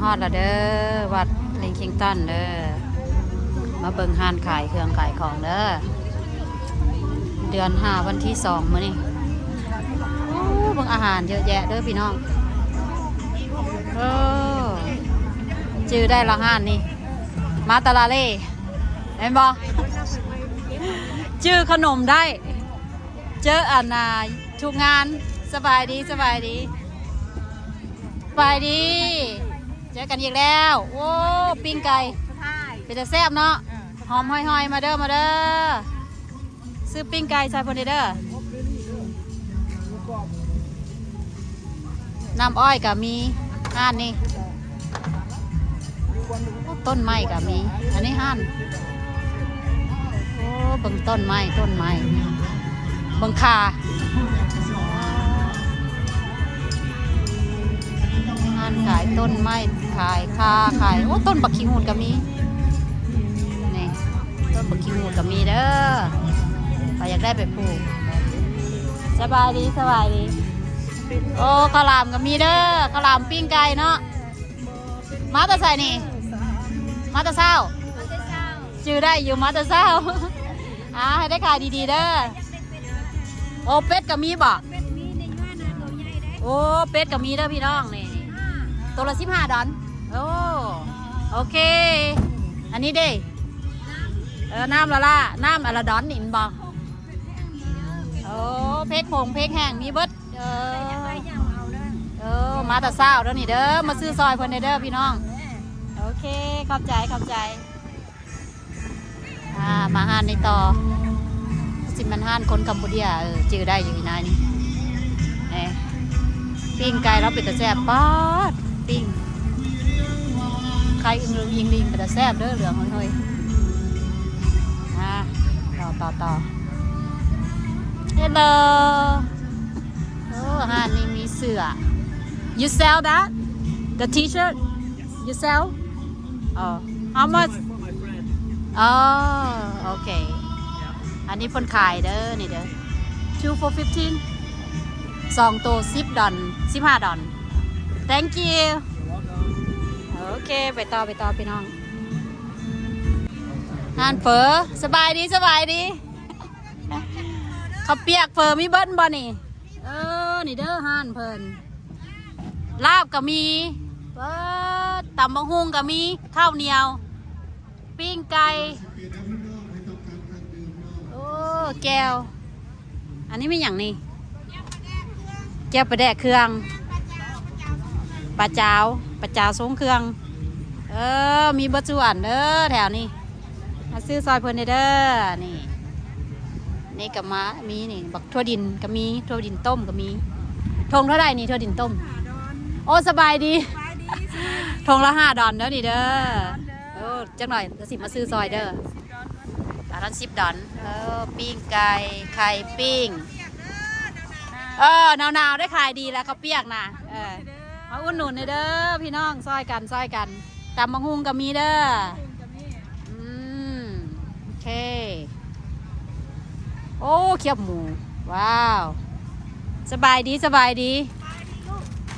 ຮອດແລ້ວເດີ ວັດລິງຄິງຕັນເດີ ມາເບິ່ງຮ້ານຂາຍເຄື່ອງຂາຍຂອງເດີ ເດືອນຫ້າ ວັນທີສອງ ມື້ນີ້. ໂອ້ ເບິ່ງອາຫານເຍອະແຍະເດີພີ່ນ້ອງ. ເອີ ຈື່ໄດ້ລະຮ້ານນີ້ ມາຕາລາເລ ແມ່ນບໍ່? ຈື່ຂະໜົມໄດ້ ເຈີອັນນ່າ ທຸກງານ. ສະບາຍດີ ສະບາຍດີ ສະບາຍດີ ເຈີກັນອີກແລ້ວ. ໂອ້ ປີ້ງໄກ່ ເປັນຕາແຊບເນາະ ຫອມຫ່ອຍໆ. ມາເດີ ມາເດີ ຊື້ປີ້ງໄກ່ໃສ່ເພິ່ນເດີ. ນ້ຳອ້ອຍກະມີຮ້ານນີ້ ຕົ້ນໄມ້ກະມີ. ອັນນີ້ຮ້ານ ໂອ້ ເບິ່ງຕົ້ນໄມ້ ຕົ້ນໄມ້ ເບິ່ງຂ່າ ຮ້ານຂາຍຕົ້ນໄມ້ ຂາຍຂ່າ ຂາຍ ໂອ້ ຕົ້ນບັກຂີ້ຫູດກະມີ. ນີ້ ຕົ້ນບັກຂີ້ຫູດກະມີເດີ ໃຜຢາກໄດ້ໄປປູກ. ສະບາຍດີ ສະບາຍດີ. ໂອ້ ເຂົ້າຫຼາມກະມີເດີ ເຂົ້າຫຼາມປີ້ງໄກ່ເນາະ. ມາແຕ່ໃສນີ້? ມາແຕ່ເຊົ້າ ຈື່ໄດ້ຢູ່ ມາແຕ່ເຊົ້າ. ອ່າ ໃຫ້ໄດ້ຂາຍດີໆເດີ. ໂອ້ ເປັດກະມີບໍ່? ໂອ້ ເປັດກະມີເດີພີ່ນ້ອງ. ນີ້ ໂຕລະສິບຫ້າດອນ. ໂອ້ ໂອເຄ. ອັນນີ້ເດ? ເອີ ນ້ຳລະລະ ນ້ຳອາລາດອນນີ້ແມ່ນບໍ່? ໂອ້ ເຜັກຜົງເຜັກແຫ້ງມີເບິດ. ເອີ ເອີ ມາແຕ່ເຊົ້າເດີນີ້ເດີ ມາຊື້ຊອຍເພິ່ນແດ່ເດີພີ່ນ້ອງ. ໂອເຄ ຂອບໃຈ ຂອບໃຈ. ອ່າ ມາຮ້ານນີ້ຕໍ່ ຊິແມ່ນຮ້ານຄົນກຳປູເຈຍ. ເອີ ຈື່ໄດ້ຢູ່ອີ່ນາຍນີ້. ເອີ ປີ້ງໄກ່ລາວເປັນຕາແຊບ ປາດ ປີ້ງໄຂ່ອຶ່ງລຶງອິງລິງ ເປັນຕາແຊບເດີ ເຫຼືອງຫຸຍໆ. ອ່າ ຕໍ່ ຕໍ່ ຕໍ່. Hello. ໂອ້ ຮ້ານນີ້ມີເສື້ອ. You sell that? The T-shirt? You sell? Oh, how much? Oh, okay. ອັນນີ້ເພິ່ນຂາຍເດີ ນີ້ເດີ two for fifteen. ສອງໂຕສິບດອນ ສິບຫ້າດອນ. Thank you. ໂອເຄ ໄປຕໍ່ ໄປຕໍ່ພີ່ນ້ອງ. ຮ້ານເຝີ ສະບາຍດີ ສະບາຍດີ. ເຂົ້າປຽກເຝີມີເບິດບໍ່ນີ້? ເອີ ນີ້ເດີຮ້ານເພິ່ນ ລາບກະມີ ເອີ ຕຳບັກຫຸ່ງກະມີ ເຂົ້າໜຽວ ປີ້ງໄກ່ ໂອ້ ແຈ່ວ. ອັນນີ້ແມ່ນຫຍັງນີ້? ແຈ່ວປາແດກເຄື່ອງ ປາຈາວ ປາຈາວຊົງເຄື່ອງ. ເອີ ມີເບິດສູ່ອັນເດີແຖວນີ້. ມາຊື້ຊອຍເພິ່ນແດ່ເດີ. ນີ້ ນີ້ກະມາ ມີນີ້ ບັກຖົ່ວດິນກະມີ ຖົ່ວດິນຕົ້ມກະມີ. ຖົງເທົ່າໃດນີ້ ຖົ່ວດິນຕົ້ມ? ໂອ້ ສະບາຍດີ ຖົງລະຫ້າດອນເດີນີ້ເດີ. ໂອ້ ຈັກໜ້ອຍລະຊິມາຊື້ຊອຍເດີ. ລະສິບດອນ. ເອີ ປີ້ງໄກ່ ໄຂ່ປີ້ງ. ເອີ ໜາວໆໄດ້ຂາຍດີລະເຂົ້າປຽກນະ. ເອີ ມາອຸດໜູນແດ່ເດີພີ່ນ້ອງ ຊອຍກັນ ຊອຍກັນ. ຕຳບັກຫຸ່ງກະມີເດີ. ອືມ ໂອເຄ. ໂອ້ ຄຽບໝູ ວ້າວ. ສະບາຍດີ ສະບາຍດີ.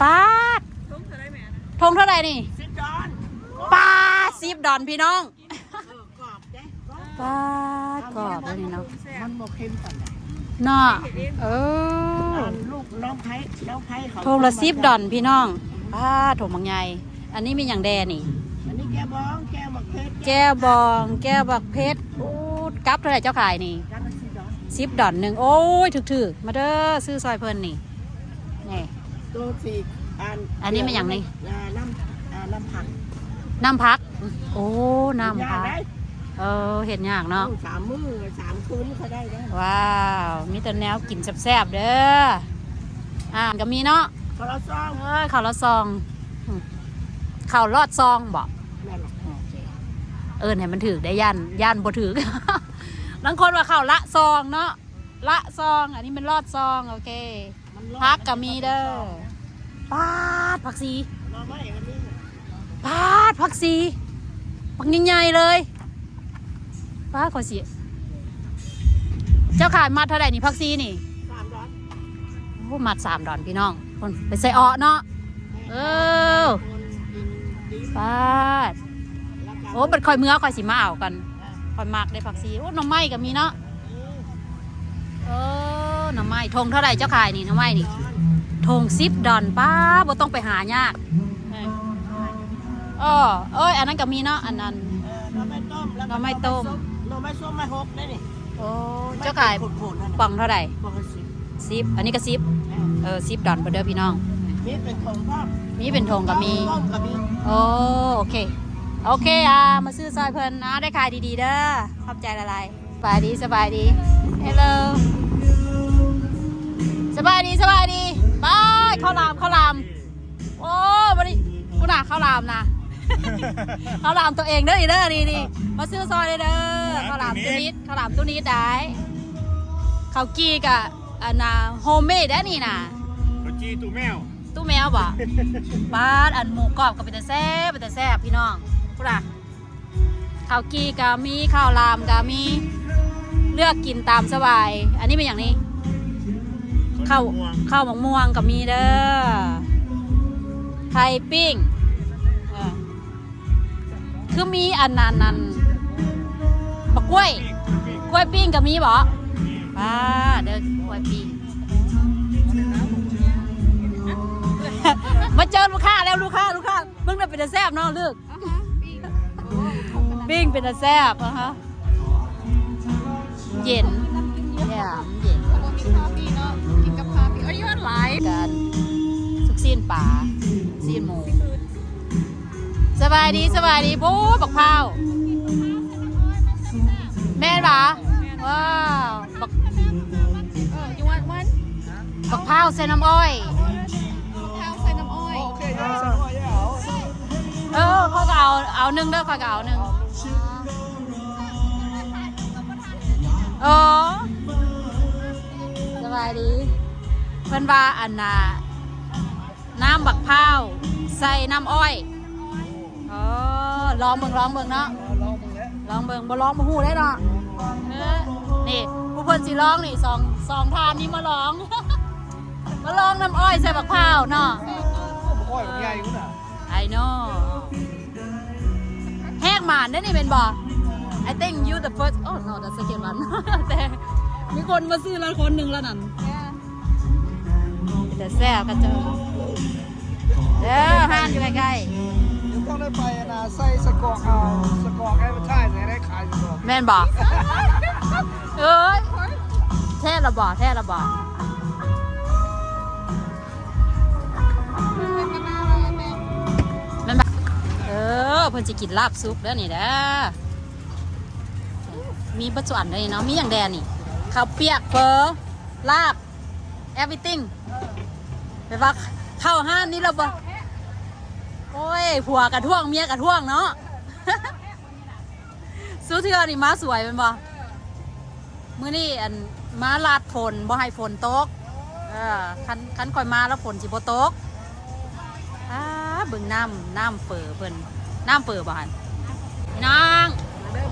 ປາດ ຖົງເທົ່າໃດແມ່? ຖົງເທົ່າໃດນີ້? ສິບດອນ. ປາດ ສິບດອນພີ່ນ້ອງ. ເອີ ກອບເດ້. ປາດ ກອບເດ້ນີ້ເນາະ ມັນບໍ່ເຄັມປານໃດເນາະ. ເອີ ອັນລູກນ້ອງໄພ ນ້ອງໄພເຂົາ ຖົງລະສິບດອນພີ່ນ້ອງ. ປາດ ຖົງບັກໃຫຍ່. ອັນນີ້ມີຫຍັງແດ່ນີ້? ອັນນີ້ແຈ່ວບອງ ແຈ່ວບັກເຜັດ ແຈ່ວບອງ ແຈ່ວບັກເຜັດ. ໂອ້ ກັບເທົ່າໃດເຈົ້າຂາຍນີ້? ກັບລະສິບດອນ ສິບດອນໜຶ່ງ. ໂອ້ຍ ຖືກໆ ມາເດີ ຊື້ຊອຍເພິ່ນນີ້. ນີ້ ໂຕສີອັນ ອັນນີ້ແມ່ນຫຍັງນີ້? ອ່າ ນ້ຳ ອ່າ ນ້ຳຜັກ ນ້ຳຜັກ. ໂອ້ ນ້ຳຜັກ ເຮັດຍາກໄດ໋. ເອີ ເຮັດຍາກເນາະ. ໂອ້ ສາມມື້ສາມຄືນກະໄດ້ເດີ. ວ້າວ ມີແຕ່ແນວກິນແຊບໆເດີ. ອາຫານກະມີເນາະ. ເຂົ້າລອດຊ່ອງ ເອີ ເຂົ້າລອດຊ່ອງ ເຂົ້າລອດຊ່ອງບໍ? ແມ່ນລະ. ໂອເຄ ເອີ້ນໃຫ້ມັນຖືກໄດ໋ ຢ້ານ ຢ້ານບໍ່ຖືກ. ລາງຄົນວ່າເຂົ້າລະຊ່ອງເນາະ ລະຊ່ອງ. ອັນນີ້ແມ່ນລອດຊ່ອງ. ໂອເຄ. ມັນລອດ ຜັກກະມີເດີ. ປາດ ຜັກຊີ ໜໍ່ໄມ້ກະມີ. ປາດ ຜັກຊີ ບັກໃຫຍ່ໆເລີຍ. ປາດ ຂໍຊິ ເຈົ້າຂາຍມັດເທົ່າໃດນີ້ ຜັກຊີນີ້? ສາມດອນ. ໂອ້ ມັດສາມດອນພີ່ນ້ອງ. ເພິ່ນໄປໃສ່ເອາະເນາະ. ເອີ ຄົນກິນດິບ ປາດ ໂອ້ ບັດຂ້ອຍເມືອຂ້ອຍຊິມາເອົາກັນ ຂ້ອຍມັກເດ້ຜັກຊີ. ໂອ້ ໜໍ່ໄມ້ກໍມີເນາະ. ເອີ ໜໍ່ໄມ້ ຖົງເທົ່າໃດເຈົ້າຂາຍນີ້ ໜໍ່ໄມ້ນີ້? ຖົງສິບດອນ. ປ້າ ບໍ່ຕ້ອງໄປຫາຍາກ. ເອີ ເອີຍ ອັນນັ້ນກໍມີເນາະ ອັນນັ້ນ ເອີ ໜໍ່ໄມ້ຕົ້ມ ແລ້ວກໍໜໍ່ໄມ້ຕົ້ມ ໜໍ່ໄມ້ສົ້ມ ໄມ້ຫົກໄດ້ນີ້. ໂອ້ ເຈົ້າຂາຍປ່ອງເທົ່າໃດ? ປ່ອງລະສິບ ສິບ ອັນນີ້ກໍສິບ. ເອີ ເອີ ສິບດອນພຸ້ນເດີພີ່ນ້ອງ. ມີເປັນຖົງກໍ ມີເປັນຖົງກໍມີ ຕົ້ມກໍມີ. ໂອ້ ໂອເຄ ໂອເຄ ອ່າ ມາຊື້ຊ່ອຍເພິ່ນເນາະ. ໄດ້ຂາຍດີໆເດີ ຂອບໃຈຫຼາຍໆ. ສະບາຍດີ ສະບາຍດີ ເຮລໂລ ສະບາຍດີ ສະບາຍດີ. ໄປ ເຂົ້າຫຼາມ ເຂົ້າຫຼາມ. ໂອ້ ບັດນີ້ພຸ້ນນະ ເຂົ້າຫຼາມນະ ເຂົ້າຫຼາມຕົວເອງເດີ ນີ້ເດີ ນີ້ໆ ມາຊື້ຊ່ອຍເດີ. ເຂົ້າຫຼາມຕູ້ນິດ ເຂົ້າຫຼາມຕູ້ນິດໄດ້. ເຂົ້າຈີ່ກະ ອັນນ່າ ໂຮມເມດໄດ້ນີ້ນະ. ເຂົ້າຈີ່ຕູ້ແມວ ຕູ້ແມວບໍ? ປາດ ອັນໝູກອບກໍເປັນຕາແຊບ ເປັນຕາແຊບພີ່ນ້ອງ. ພຸ້ນນະ ເຂົ້າຈີ່ກໍມີ ເຂົ້າຫຼາມກໍມີ ເລືອກກິນຕາມສະບາຍ. ອັນນີ້ແມ່ນຫຍັງນີ້? ເຂົ້າ ເຂົ້າໝາກມ່ວງກໍມີເດີ. ໄຂ່ປີ້ງ ເອີ ຄືມີອັນນັ້ນ ອັນບັກກ້ວຍ ກ້ວຍປີ້ງກໍມີບໍ? ປາດເດີ ກ້ວຍປີ້ງ. ມາເຈີລູກຄ້າແລ້ວ ລູກຄ້າ ລູກຄ້າ ເບິ່ງແລ້ວເປັນຕາແຊບເນາະ ລູກ. ປີ້ງເປັນຕາແຊບ. ເຢັນ ແມ່ນເຢັນ ມີຄາເຟເນາະ ກິນກັບຄາເຟ. Are you on live? ກັນ ສຸກຊີ້ນປາ ຊີ້ນໝູ. ສະບາຍດີ ສະບາຍດີ. ໂອ້ ບັກພ້າວ ແມ່ນຫວາ? ວ້າວ ບັກ ເອີ you want one? ບັກພ້າວໃສ່ນ້ຳອ້ອຍ ບັກພ້າວໃສ່ນ້ຳອ້ອຍ. ເອີ ຂ້ອຍກໍເອົາ ເອົາໜຶ່ງເດີ ຂ້ອຍກໍເອົາໜຶ່ງ. ເອີ ສະບາຍດີ. ເພິ່ນວ່າອັນນ່າ ນ້ຳບັກພ້າວໃສ່ນ້ຳອ້ອຍ. ອໍ ລອງເບິ່ງ ລອງເບິ່ງເນາະ ລອງເບິ່ງແຫຼະ ລອງເບິ່ງ ບໍ່ລອງບໍ່ຮູ້ເດ້ເນາະ. ເອີ ນີ້ຜູ້ເພິ່ນຊິລອງນີ້ ສອງ ສອງທ່ານນີ້ມາລອງ ມາລອງນ້ຳອ້ອຍໃສ່ບັກພ້າວເນາະ. ໂອ້ ບັກອ້ອຍບັກໃຫຍ່ພຸ້ນນະ. I know. ແຮກໝານເດ້ນີ້ແມ່ນບໍ່? I think you the first. Oh no, the second one. ແຕ່ມີຄົນມາຊື້ລະຄົນໜຶ່ງລະນັ້ນ. ເປັນຕາແຊບກະເຈົ້າເດີ ຮ້ານຢູ່ໃກ້ໆ. ຕ້ອງໄດ້ໄປອັນນ່າ ໃສ່ສະກອກເອົາ ສະກອກ advertise ໃຫ້ໄດ້ຂາຍສະກອກ. ແມ່ນບໍ່? ເອີຍ ແທ້ລະບໍ່? ແທ້ລະບໍ່? ແມ່ນບໍ່? ເອີ ເພິ່ນຊິກິນລາບສຸກເດີນີ້ເດີ. ມີເບິດສູ່ອັນເລີຍເນາະ. ມີຫຍັງແດ່ນີ້? ເຂົ້າປຽກ ເຝີ ລາບ everything. ແບບວ່າເຂົ້າຮ້ານນີ້ແລ້ວບໍ່? ໂອ້ຍ ຜົວກະທ້ວງ ເມຍກະທ້ວງເນາະ. ສູ່ເທື່ອນີ້ມາສວຍແມ່ນບໍ່? ມື້ນີ້ອັນ ມາລາດຝົນ ບໍ່ໃຫ້ຝົນຕົກ. ເອີ ຄັນ ຄັນຂ້ອຍມາແລ້ວຝົນຊິບໍ່ຕົກ. ອາ ເບິ່ງນ້ຳ ນ້ຳເຝີເພິ່ນ ນ້ຳເຝີບໍ່ຫັ້ນ? ພີ່ນ້ອງ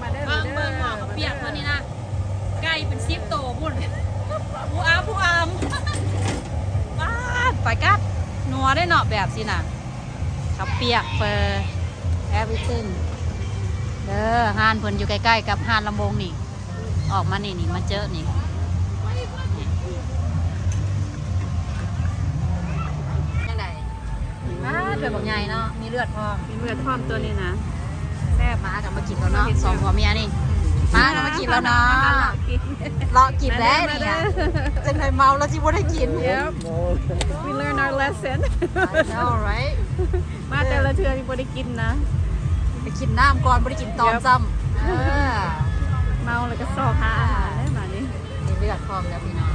ມາເດີ ມາເດີ ເບິ່ງ ມາເດີ ເບິ່ງໝໍ້ເຂົ້າປຽກເພິ່ນນີ້ນະ ໄກ່ເປັນສິບໂຕພຸ້ນ ອູອາມ ອູອາມ. ປາດ ໄປກັບ ນົວເດ້ເນາະ ແບບຊີ້ນະ. ເຂົ້າປຽກ ເຝີ everything ເດີ. ຮ້ານເພິ່ນຢູ່ໃກ້ໆກັບຮ້ານລຳວົງນີ້. ອອກມານີ້ ນີ້ ມາເຈີນີ້ ຈັ່ງໃດ? ອ້າ ເລືອດບັກໃຫຍ່ເນາະ ມີເລືອດພ້ອມ ມີເລືອດພ້ອມຕົວນີ້ນະ. ແຊບ ມາກໍມາກິນແລ້ວເນາະ ສອງຜົວເມຍນີ້ ມາກໍມາກິນແລ້ວເນາະ. ເລາະກິນແລ້ວນີ້ ຈັ່ງໃດເມົາແລ້ວຊິບໍ່ໄດ້ກິນ. We learn our lesson. All right. ມາແຕ່ລະເທື່ອນີ້ບໍ່ໄດ້ກິນນະ ໄປກິນນ້ຳກ່ອນ ບໍ່ໄດ້ກິນຕອນຊ້ຳ. ເອີ ເມົາແລ້ວກໍຊອກຫາອາຫານເດ້ບາດນີ້. ມີເລືອດພ້ອມແລ້ວພີ່ນ້ອງ